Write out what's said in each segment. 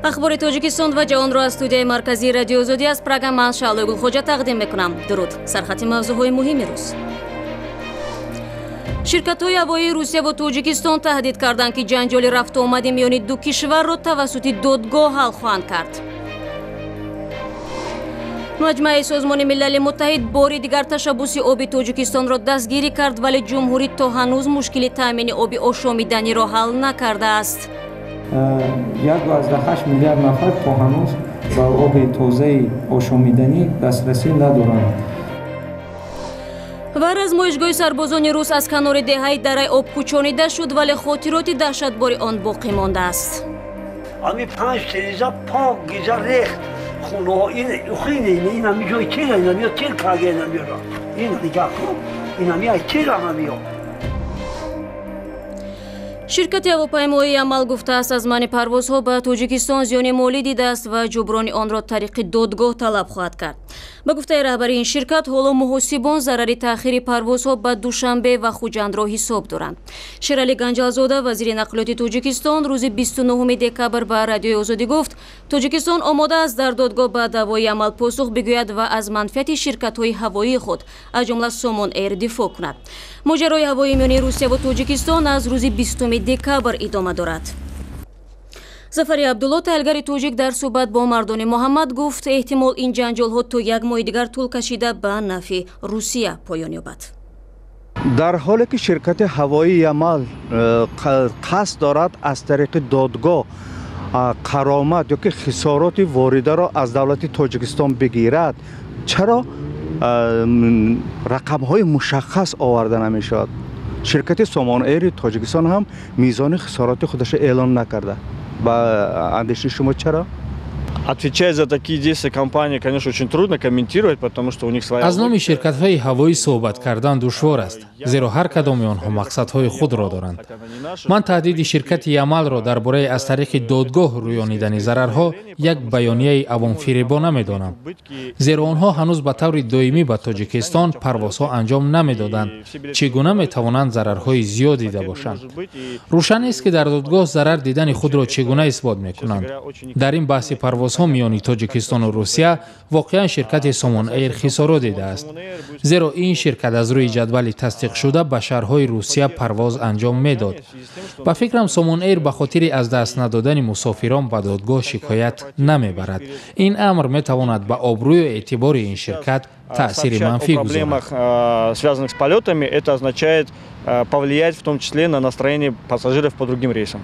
Ахбори Тоҷикистон ва ҷаҳонро аз студияи марказии Радиои Озодӣ аз Прага ман, Шаълои Гулхоҷа, тақдим мекунам. Дуруд. Сархати мавзӯъҳои муҳими рӯз. Ширкатҳои ҳавоии Русия ва Тоҷикистон таҳдид карданд, ки ҷанҷоли рафтуомади миёни ду кишварро тавассути додгоҳ ҳал хоҳанд кард. Маҷмааи Созмони Милали Муттаҳид бори дигар ташаббуси оби Тоҷикистонро дастгирӣ кард, вале ҷумҳурӣ то ҳанӯз мушкили таъмини оби ошомиданиро ҳал накардааст. 1,8 миллиард нафар то ҳанӯз ба оби тозаи ошомиданӣ дастрасӣ надоранд. Ва размоишгоҳи сарбозони рус аз канори деҳаи Дарай об кӯчонида шуд, вале хотироти даҳшатбори он боқӣ мондааст. Ами панҷ тиреза пок гиза рехт, хонаҳо ин ин ами ҷои тира, инамиё тир карда, инамиёра ин нигаҳ кун, инами ай тира ҳамиё. Ширкати ҳавопаймоии Ямал гуфтааст, аз манъи парвозҳо ба Тоҷикистон зиёни молӣ дидааст ва ҷуброни онро тариқи додгоҳ талаб хоҳад кард. Ба гуфтаи раҳбари ин ширкат, ҳоло муҳосибон зарари таъхири парвозҳо ба Душанбе ва Хуҷандро ҳисоб доранд. Шералӣ Ганҷалзода, вазири нақлиёти Тоҷикистон, рӯзи 29 декабр ба Радиои Озодӣ гуфт, Тоҷикистон омода аст дар додгоҳ ба даъвои Ямал посух бигӯяд ва аз манфиати ширкатҳои ҳавоии худ, аз ҷумла Сомон Эйр, дифоъ кунад. Моҷарои ҳавоии миёни Русия ва Тоҷикистон аз рӯзи 20 декабр идома дорад. Зафари Абдулло, таҳлилгари тоҷик, дар суҳбат бо Мардони Муҳаммад гуфт, эҳтимол ин ҷанҷолҳо то як моҳи дигар тӯл кашида, ба нафъи Русия поён ёбад. Дар ҳоле ки ширкати ҳавоии Ямал қасд дорад аз тариқи додгоҳ қаромат ё ки хисороти воридаро аз давлати Тоҷикистон бигирад, чаро рақамҳои мушаххас оварда намешавад? Ширкати Сомон Эйри Тоҷикистон ҳам мизони хисороти худашро эълон накарда. Ба андешаи шумо, чаро? Отвечать за такие действия компании, конечно, очень трудно комментировать, потому что у них своя. Аз номи ширкатҳои ҳавоӣ суҳбат кардан душвор аст, зеро ҳар кадоми онҳо мақсадҳои худро доранд. Ман таҳдиди ширкати Ямалро дар бораи аз тариқи додгоҳ рӯёнидани зарарҳо як баёнияи авомфиребона медонам, зеро онҳо ҳанӯз ба таври доимӣ ба Тоҷикистон парвозҳо анҷом намедоданд. Чӣ гуна метавонанд зарарҳои зиёд дида бошанд? Рӯшан нест, ки дар додгоҳ зарар дидани худро чӣ гуна исбот мекунанд. Дар ин баҳси парвозҳо миёни Тоҷикистону Русия воқеан ширкати Сомон Эйр хисоро дидааст, зеро ин ширкат аз рӯи ҷадвали тасдиқшуда ба шаҳрҳои Русия парвоз анҷом медод. Ба фикрам, Сомон Эйр ба хотири аз даст надодани мусофирон ба додгоҳ шикоят намебарад. Ин амр метавонад ба обрӯю эътибори ин ширкат таъсири манфӣ гузорад. Связанных с полетами, это означает повлиять в том числе на настроение пассажиров по другим рейсам.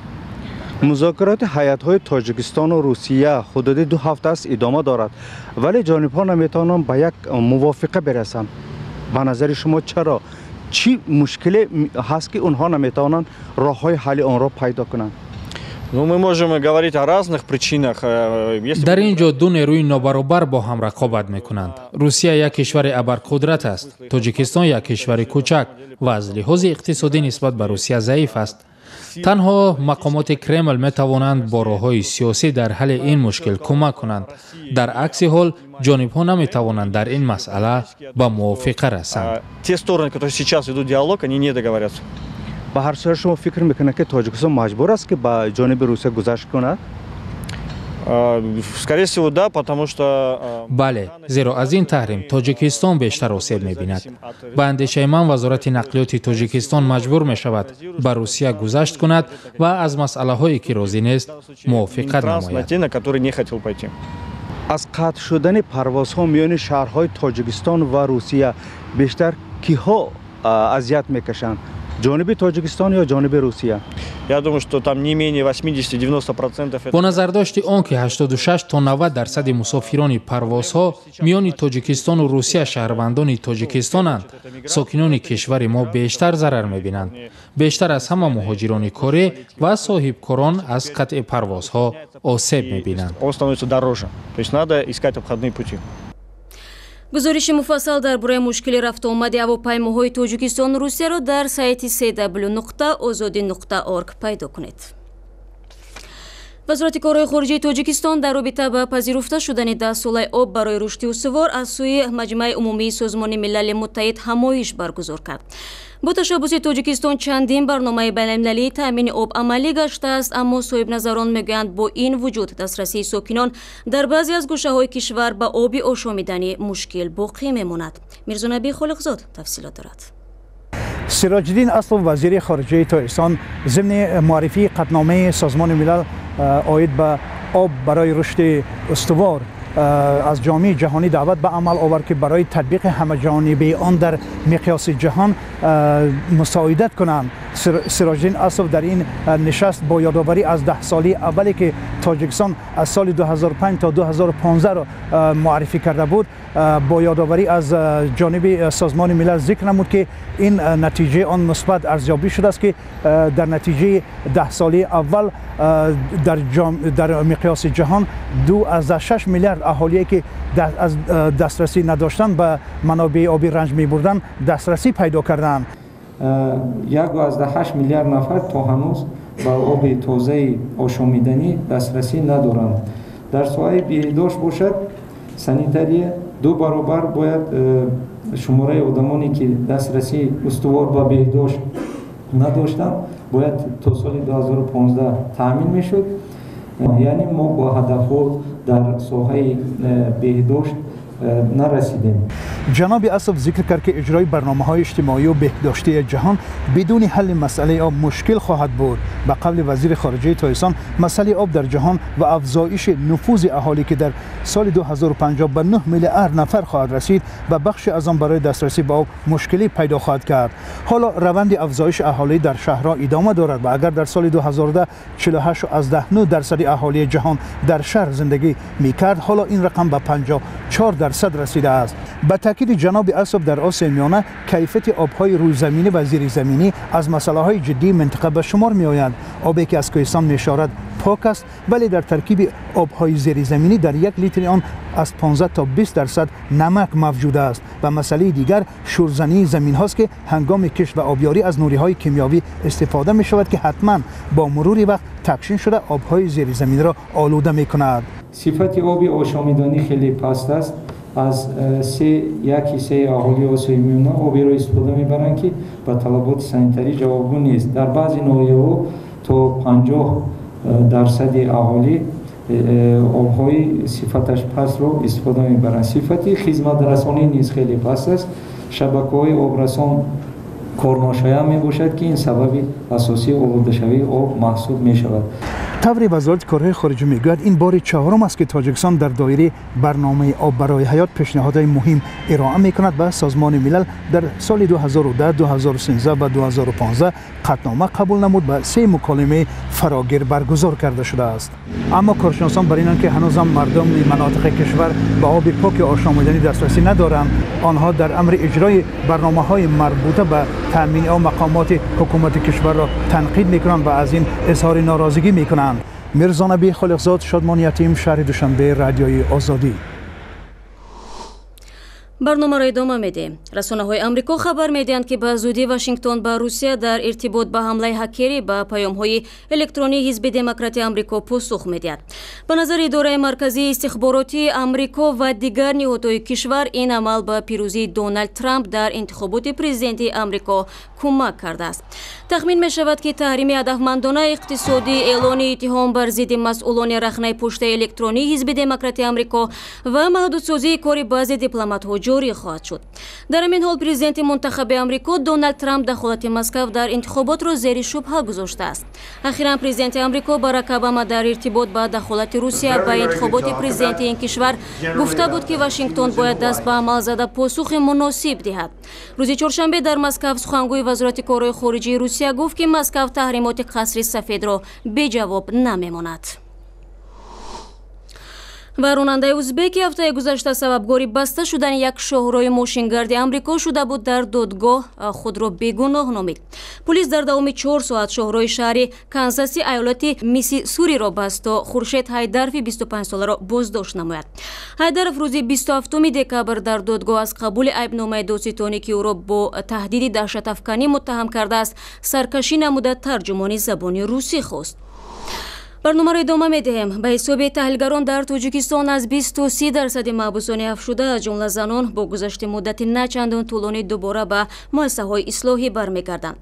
Музокироти ҳайатҳои Тоҷикистону Русия ҳудуди 2 ҳафта аст идома дорад, вале ҷонибҳо наметавонанд ба як мувофиқа бирасанд. Ба назари шумо, чаро? Чӣ мушкиле ҳаст, ки онҳо наметавонанд роҳҳои ҳалли онро пайдо кунанд? Ну, мы можем говорить о разных причинах. Дар ин ҷо ду нерӯи нобаробар бо ҳам рақобат мекунанд. Русия як кишвари абарқудрат аст, Тоҷикистон як кишвари кӯчак ва аз лиҳози иқтисодӣ нисбат ба Русия заиф аст. Танҳо мақомоти Кремл метавонанд бо роҳҳои сиёсӣ дар ҳалли ин мушкил кӯмак кунанд. Дар акси ҳол ҷонибҳо наметавонанд дар ин масъала ба мувофиқа расанд. Те стороны, которые сейчас ведут диалог, они не договорятся. Ба ҳар сурат, шумо фикр мекунед, ки Тоҷикистон маҷбур аст, ки ба ҷониби Русия гузашт кунад? Скорее всего, да, потому что. Бале, зеро аз ин таҳрим Тоҷикистон бештар осеб мебинад. Ба андешаи ман, Вазорати нақлиёти Тоҷикистон маҷбур мешавад ба Русия гузашт кунад ва аз масъалаҳое, ки розӣ нест, мувофиқат намояд. На которые не хотел пойти. Аз қатъ шудани парвозҳо миёни шаҳрҳои Тоҷикистон ва Русия бештар киҳо азият мекашанд: ҷониби Тоҷикистон ё ҷониби Русия? Я думаю, что там не менее 80-90%. Бо назардошти он ки 86 то 90% мусофирони парвозҳо миёни Тоҷикистону Русия шаҳрвандони тоҷикистонанд, сокинони кишвари мо бештар зарар мебинанд. Бештар аз ҳама муҳоҷирони корӣ ва соҳибкорон аз қатъи парвозҳо осеб мебинанд. Он становится дороже, то есть надо искать обходные пути. Гузориши муфассал дар бораи мушкили рафтуомади ҳавопаймоҳои Тоҷикистону Русияро дар сайти cw.ozodi.org пайдо кунед. Вазорати корҳои хориҷии Тоҷикистон дар робита ба пазируфта шудани 10-солаи об барои рушди устувор аз сӯи Маҷмаи умумии Созмони Милали Муттаҳид ҳамоиш баргузор кард. Бо ташаббуси Тоҷикистон чандин барномаи байналмилалии таъмини об амалӣ гаштааст, аммо соҳибназарон мегӯянд, бо ин вуҷуд дастрасии сокинон дар баъзе аз гӯшаҳои кишвар ба оби ошомиданӣ мушкил боқӣ мемонад. Мирзонабӣ Холиқзод тафсилот дорад. Сироҷиддин Аслов, вазири хориҷаи Тоҷикистон, зимни муаррифии қатъномаи Созмони Милал оид ба об барои рушди устувор, аз ҷомеаи ҷаҳонӣ даъват ба амал овард, ки барои татбиқи ҳамаҷонибаи он дар миқёси ҷаҳон мусоидат кунанд. Сироҷиддин Аслов дар ин нишаст бо ёдоварӣ аз 10-солаи аввале, ки Тоҷикистон аз соли 2005 то 2015-ро муаррифӣ карда буд, бо ёдоварӣ аз ҷониби Созмони Милал зикр намуд, ки ин натиҷаи он мусбат арзёбӣ шудааст, ки дар натиҷаи 10-солаи аввал дар миқёси ҷаҳон 2,6 миллиард аҳолие, ки аз дастрасӣ надоштанд ба манобеи обӣ ранҷ мебурданд, дастрасӣ пайдо карданд. 1,8 миллиард нафар то ҳанӯз ба оби тозаи ошомиданӣ дастрасӣ надоранд. Дар соҳаи беҳдошт бошад, санитария, 2 баробар бояд шумораи одамоне, ки дастрасии устувор ба беҳдошт надоштанд, бояд то соли 2015 таъмин мешуд. Яъне мо бо ҳадафҳо дар соҳаи беҳдошт нарасидем. Ҷаноби Аслов зикр кард, ки иҷрои барномаҳои иҷтимоию беҳдоштии ҷаҳон бидуни ҳалли масъалаи об мушкил хоҳад буд. Ба қавли вазири хориҷаи Тоҷикистон, масъалаи об дар ҷаҳон ва афзоиши нуфузи аҳолӣ, ки дар соли 2050 ба 9 миллиард нафар хоҳад расид, ва бахши аз он барои дастрасӣ ба об мушкилӣ пайдо хоҳад кард. Ҳоло раванди афзоиши аҳолӣ дар шаҳрҳо идома дорад ва агар дар соли 2010 48,9% аҳолии ҷаҳон дар шаҳр зиндагӣ мекард, ҳоло ин рақам ба 54% расидааст. Ба таъкиди ҷаноби Аслов, дар Осиёи Миёна кайфияти обҳои рӯйзаминӣ ва зеризаминӣ аз масъалаҳои ҷиддии минтақа ба шумор меоянд. Обе, ки аз кӯҳистон мешорад, пок аст, вале дар таркиби обҳои зеризаминӣ дар 1 литри он аз 15 то 20% намак мавҷуд аст. Ва масъалаи дигар шӯрзании заминҳост, ки ҳангоми кишт ва обёрӣ аз нуриҳои кимиёвӣ истифода мешавад, ки ҳатман бо мурури вақт такшин шуда обҳои зеризаминиро олуда мекунад. Сифати оби ошомиданӣ хеле паст аст. Аз 3,1 аҳолии Осиёи Миёна оберо истифода мебаранд, ки ба талаботи санитарӣ ҷавобгӯ нест. Дар баъзе ноҳияҳо то 50% аҳолӣ обҳои сифаташ пастро истифода мебаранд. Сифати хизматрасонӣ низ хеле паст аст. Шабакаҳои обрасон корношоям мебошад, ки ин сабаби асосии олудашавии об маҳсуб мешавад. Тавре вазорати корҳои хориҷӣ мегӯяд, ин бори чаҳорум аст, ки Тоҷикистон дар доираи барномаи об барои ҳаёт пешниҳодҳои муҳим ироа мекунад ва Созмони Милал дар соли 2010, 2013 ва 2015 қатънома қабул намуд ва 3 муколимаи фарогир баргузор карда шудааст. Аммо коршиносон бар инанд, ки ҳанӯзам мардуми манотиқи кишвар ба оби поки ошомиданӣ дастрасӣ надоранд. Онҳо дар амри иҷрои барномаҳои марбута ба таъмини об мақомоти ҳукумати кишварро танқид мекунанд ва аз ин изҳори норозигӣ мекунанд. Мирзонабӣ Холиқзод, Шодмон Ятим, шаҳри Душанбе, Радиои Озодӣ. Барномаро идома медиҳем. Расонаҳои Амрико хабар медиҳанд, ки ба зудӣ Вашингтон ба Русия дар иртибот ба ҳамлаи ҳакерӣ ба паёмҳои электронии Ҳизби Демократии Амрико посух медиҳад. Ба назари Идораи марказии истихборотии Амрико ва дигар ниҳодҳои кишвар, ин амал ба пирӯзии Доналд Трамп дар интихоботи президентии Амрико кӯмак кардааст. Тахмин мешавад, ки таҳрими ҳадафмандонаи иқтисодӣ, эълони иттиҳом бар зидди масъулони рахнаи пуштаи электронии Ҳизби Демократии Амрико ва маҳдудсозии кори баъзе дипломатҳо ҷорӣ хоҳад шуд. Дар ҳамин ҳол президенти мунтахаби Амрико Доналд Трамп дахолати Москав дар интихоботро зери шубҳа гузоштааст. Ахиран президенти Амрико Барак Обама дар иртибот ба дахолати Русия ба интихоботи президенти ин кишвар гуфта буд, ки Вашингтон бояд даст ба амал зада посухи муносиб диҳад. Рӯзи чоршанбе дар Москав сухангӯи Вазорати корҳои хориҷии Русия гуфт, ки Москав таҳримоти Қасри Сафедро беҷавоб намемонад. Ва ронандаи узбеки ҳафтаи гузашта сабабгори баста шудани як шоҳрои мошингарди Амрико шуда буд, дар додгоҳ худро бегуноҳ номид. Полис дар давоми 4 соат шоҳрои шаҳри Канзаси аёлати Миссисуриро баст, то Хуршед Ҳайдарови 25-соларо боздошт намояд. Ҳайдаров рӯзи 27 декабр дар додгоҳ аз қабули айбномаи додситонӣ, ки ӯро бо таҳдиди даҳшатафканӣ муттаҳам кардааст, саркашӣ намуда тарҷумони забони русӣ хост. Барномаро идома медиҳем. Ба ҳисоби таҳлилгарон дар Тоҷикистон аз 20 то 30% маҳбусони афвшуда, аз ҷумла занон, бо гузашти муддати на чандон тӯлонӣ дубора ба муассисаҳои ислоҳӣ бармегарданд.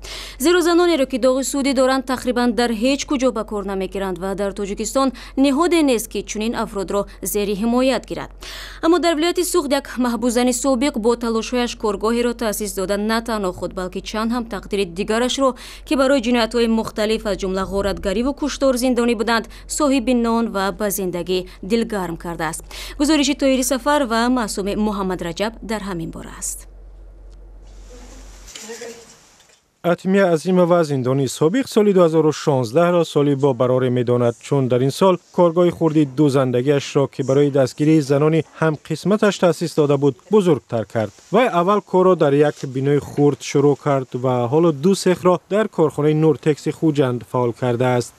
Зеро занонеро, ки доғи судӣ доранд, тақрибан дар ҳеҷ куҷо ба кор намегиранд ва дар Тоҷикистон ниҳоде нест, ки чунин афродро зери ҳимоят гирад. Аммо дар вилояти Суғд як маҳбусзани собиқ бо талошҳояш коргоҳеро таъсис дода, на танҳо худ, балки чанд ҳам тақдири дигарашро, ки барои ҷиноятҳои мухталиф, аз ҷумла ғоратгариву куштор зиндонӣ буданд, соҳиби нон ва ба зиндагӣ дилгарм кардааст. Гузориши Тоҳири Сафар ва Маъсуми Муҳаммадраҷаб дар ҳамин бора аст. Атмия Азимова, зиндонии собиқ, соли 2016-ро соли бобароре медонад, чун дар ин сол коргоҳи хурди дӯзандагиашро, ки барои дастгирии занони ҳамқисматаш таъсис дода буд, бузургтар кард. Вай аввал корро дар як бинои хурд шурӯъ кард ва ҳоло ду сехро дар корхонаи Нуртекси Хуҷанд фаъол кардааст.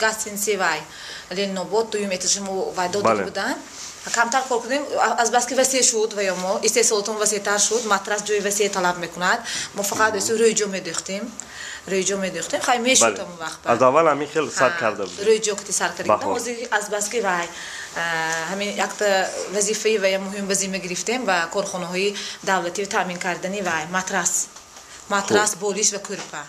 Гостиница вай Ленинобод, дуюм этажи мо вай дода буданд. Камтар кор кардем, азбаски васеъ шуд ва ё мо истеҳсолотон васеътар шуд, матрас ҷои васеъ талаб мекунад. Мо фақат рӯйҷо медӯхтем, рӯйҷо медӯхтем, хай мешуд ҳамон вақт. Аз аввал ҳамин хел сар карда буд. Рӯйҷо кати сар карда будам. Ҳозир азбаски вай ҳамин якта вазифаи ва муҳим вазима гирифтем ва корхонаҳои давлатӣ таъмин кардани вай матрас, матрас, болиш ва кӯрпа.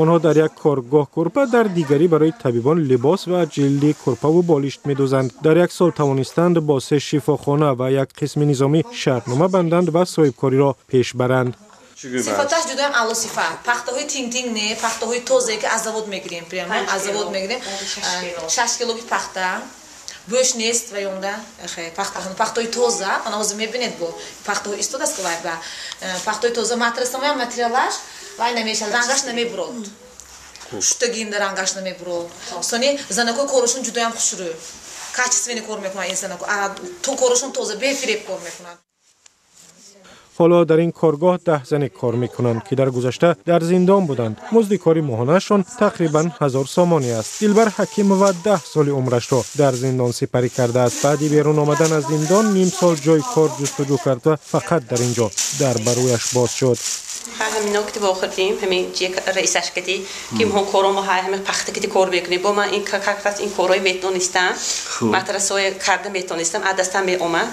Онҳо дар як коргоҳ кӯрпа, дар дигарӣ барои табибон либос ва ҷилди кӯрпаву болишт медӯзанд. Дар як сол тавонистанд бо се шифохона ва як қисми низомӣ шартнома банданд ва соҳибкориро пеш баранд. Сифаташ ҷудоям аъло сифат. Пахтаҳои тинг-тинг не, пахтаҳои тозае, ки аз завод мегирем, прямо аз завод мегирем. 6 килоги пахта. Бӯш нест ва ёнда пахтаҳои тоза, ана ҳозир мебинед, бо пахтаҳои истодааст ки вай ба пахтаҳои тоза, матрасамоям материалаш вай намешавад, рангаш намебурод. Шуттагиимда рангаш намебурод. Сони занако корашон ҷудоям хушрӯ. Качественный кор мекунанд ин занако. То корашон тоза, бефиреб кор мекунанд. Ҳоло дар ин коргоҳ 10 зане кор мекунанд, ки дар гузашта дар зиндон буданд. Музди кори моҳонаашон тақрибан 1000 сомонӣ аст. Дилбар Ҳакимова 10 соли умрашро дар зиндон сипарӣ кардааст. Баъди берун омадан аз зиндон ним сол ҷои кор ҷустуҷӯ кард ва фақат дар ин ҷо дар ба рӯяш боз шуд. Ҳамино ки вохӯрдем, ҳамин раисаш кати, ки мо коромо ҳамин пахта кати кор мекунем. Бо ман ин как раз ин корҳои метонистам, матрасҳои карда метонистам, аз дастам меомад.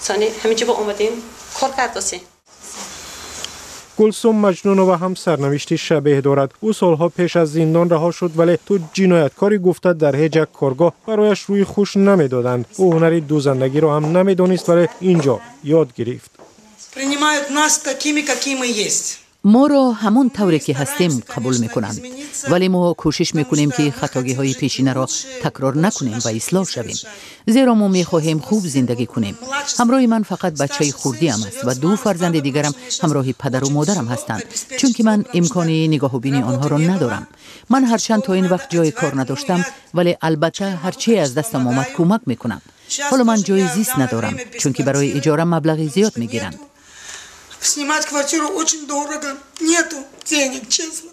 Сони ҳамин ҷо омадем, кор кардосем. Гулсум Маҷнунова ҳам сарнавишти шабеҳ дорад. Ӯ солҳо пеш аз зиндон раҳо шуд, вале ту ҷинояткорӣ гуфта дар ҳеҷ як коргоҳ барояш рӯи хуш намедоданд. Ӯ ҳунари дӯзандагиро ҳам намедонист, вале инҷо ёд гирифт. Принимают нас такими, какие мы есть. Моро ҳамон тавре ки ҳастем қабул мекунанд, вале мо кӯшиш мекунем, ки хатогиҳои пешинаро такрор накунем ва ислоҳ шавем, зеро мо мехоҳем хуб зиндагӣ кунем. Ҳамроҳи ман фақат бачаи хурдиам аст ва ду фарзанди дигарам ҳамроҳи падару модарам ҳастанд, чунки ман имкони нигоҳубини онҳоро надорам. Ман ҳарчанд то ин вақт ҷои кор надоштам, вале албатта ҳарче аз дастам омад кӯмак мекунам. Ҳоло ман ҷои зист надорам, чунки барои иҷора маблағи зиёд мегиранд. Снимать квартиру очень дорого. Нету денег, честно.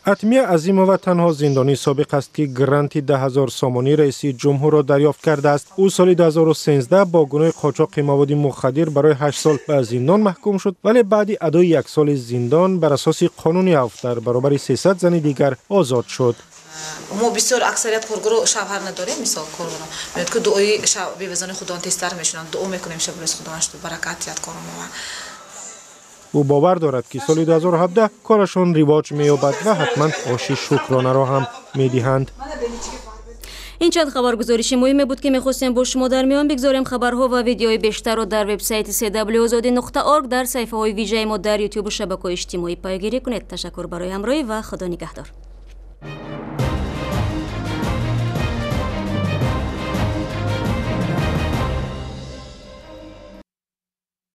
Атмия Азимова танҳо зиндонии собиқ аст, ки гранти 10 000 сомонӣ раиси ҷумҳурро дарёфт кардааст. Ӯ соли 2013 бо гуноҳи қочоқи маводи мухаддир барои 8 сол ба зиндон маҳкум шуд, вале баъди адои як соли зиндон бар асоси қонуни афв дар баробари 300 зани дигар озод шуд. Мо бисёр аксарият коргаро шавҳар надорем. Мисол, коргаро меояд, ки дуои бевазони худоон тезтар мешунанд. Дуо мекунем шаб рӯз, худованд баракат диҳад коромо. Ӯ бовар дорад, ки соли 2017 корашон ривоҷ меёбад ва ҳатман оши шукронаро ҳам медиҳанд. Ин чанд хабаргузориши муҳиме буд, ки мехостем бо шумо дар миён бигзорем. Хабарҳо ва видеои бештарро дар вебсайти cw ozodi.org, дар саҳифаҳои вижаи мо дар Ютубу шабакаҳои иҷтимоӣ пайгирӣ кунед. Ташаккур барои ҳамроҳӣ ва Худо нигаҳдор.